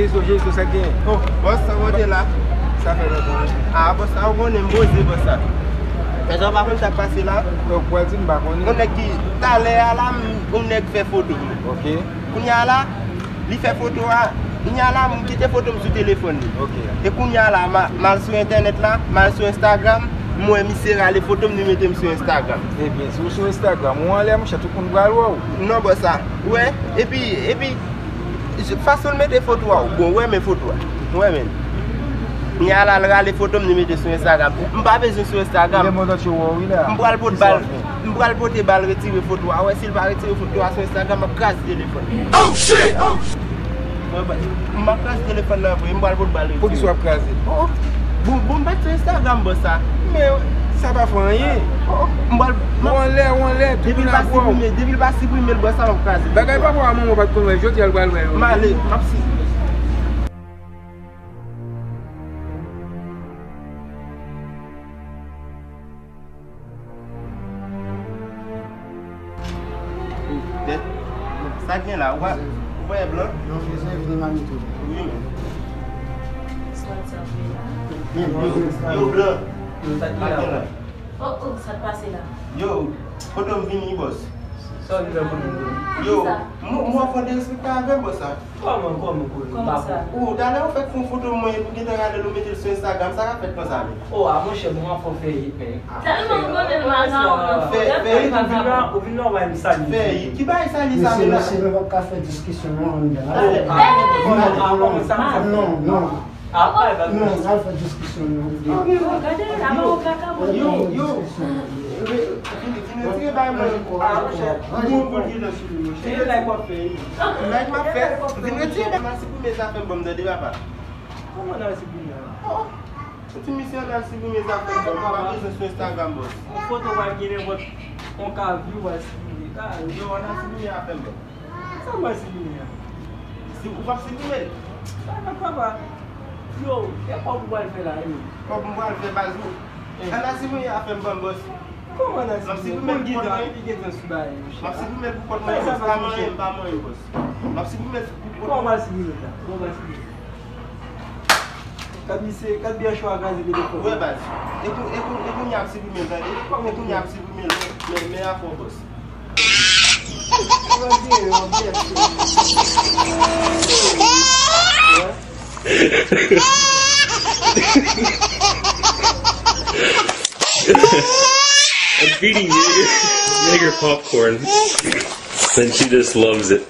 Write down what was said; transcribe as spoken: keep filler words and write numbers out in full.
Jezo, Jezo, sa gen? Oh, bòs, sa monte la. Sa fè lontan, wi. Ah, bòs, sa ou konnen m poze, bòs, sa. Mezanmi, ou pa konn sa k pase la? Donk, w al di m pa konnen. Yon nèg ki, talè a la, m, yon nèg fè foto m. Ok. Kounye a la, li fè foto a. Kounye a la, m kite foto m sou telefòn li. Ok. E kounye a la, ma, m al sou entènèt la, m al sou Instagram, m wè misye rale foto m, li mete m sou Instagram. Ebyen, si w sou Instagram, ou anlè, monchè, tout moun pral wè w. Non, bòs, sa. Ou wè? Epi, epi, fason l mete foto a, ou bon, ou renmen foto a. Ou renmen l. Kounye a la, l rale foto m, li mete sou Instagram. M pa bezwen sou Instagram. M pral pot bal. M pral pote bal retire foto a. Wè, si l pa retire foto a sou Instagram, m ap kraze telefòn. Oh, shit! M ap kraze telefòn nan vre, m pral pot bal retire. Poukisa w ap kraze? Oh, bon, bon, m pa t sou Instagram, bòs, sa. Men, sa pa fè anyen. Oh, m pral, m ap, ou anlè, ou anlè, tout moun ap wè w. Depi l pa siprime, depi l pa siprime l, bòs, sa m ap kraze. Bagay papa w a manman w pa t konn wè, jodi a l pral wè yo. M ale, m ap si. Sa gen la, ou pa, ou pa wè blan? Non, fezan vini mamito. Wi, men. Yo, blan. Sa gen la. Oh, oh, sa k pase la? Yo, kote m vini, bòs? Sa w vin fè kote m vini? Yo, m, m wè w fè derespekte avè m, bòs, sa. Kòman, kòman, kòman? Kòman sa? Ou, talè ou fèk fè yon foto mwen epi w gentan rale l ou mete l sou Instagram, sa k ap fèt konsa menm? Oh, a monchè, bon, w ap fè w fè hit, men. Tèlman m konnen l madan ou nan fè, fè hit, ou vin la, ou vin la, w pa m salye. Fè hit, ki bagay salye sa menm la? Mesye, mesye, nou p ap ka fè diskisyon non anndan. Oh, a, a, kòman sa, sa? Non, non. Apa, e pa non, al fè diskisyon nou. Oh, gade, avoka ka bon. Yo, yo. Vin, vin retire bay mwen. Ah, monchè. Bon, bon, vin nan sou li, monchè. Se like w ap fè, wi. Like m ap fè. Vin retire bay mwen. Al siprime zafè m ban m, tande, papa. Kòman al siprime a? Oh, ti misye al siprime zafè m ban m. Pa bezwen sou Instagram, bòs. Yon foto pa gen nenpòt, yon ka view al siprime. Ah, yo, al siprime zafè m ban m. Sa mwen siprime a? Si ou p ap siprime l. Sa pa papa. Yo, e kòb ou pral fè la, e men. Kòb m pral fè baz ou. Eh. Ann al siprime afè m ban m, bòs. Kòman ann al siprime? M ap siprime l pou kont mwen. Li gentan sou bagay, monchè. M ap siprime l pou kont mwen, bòs. Pa manyen, pa manyen, bòs. M ap siprime l pou kont mwen. Kòman al siprime la? Kòman al siprime? Gad misye, gad byen cho a kraze telefòn. Wè baz. E kou, e kou, e kounye a ap siprime l, tande. E kounye a ap siprime l. Men, men afè w, bòs. I'm feeding Jaeger, Jaeger popcorn, and she just loves it.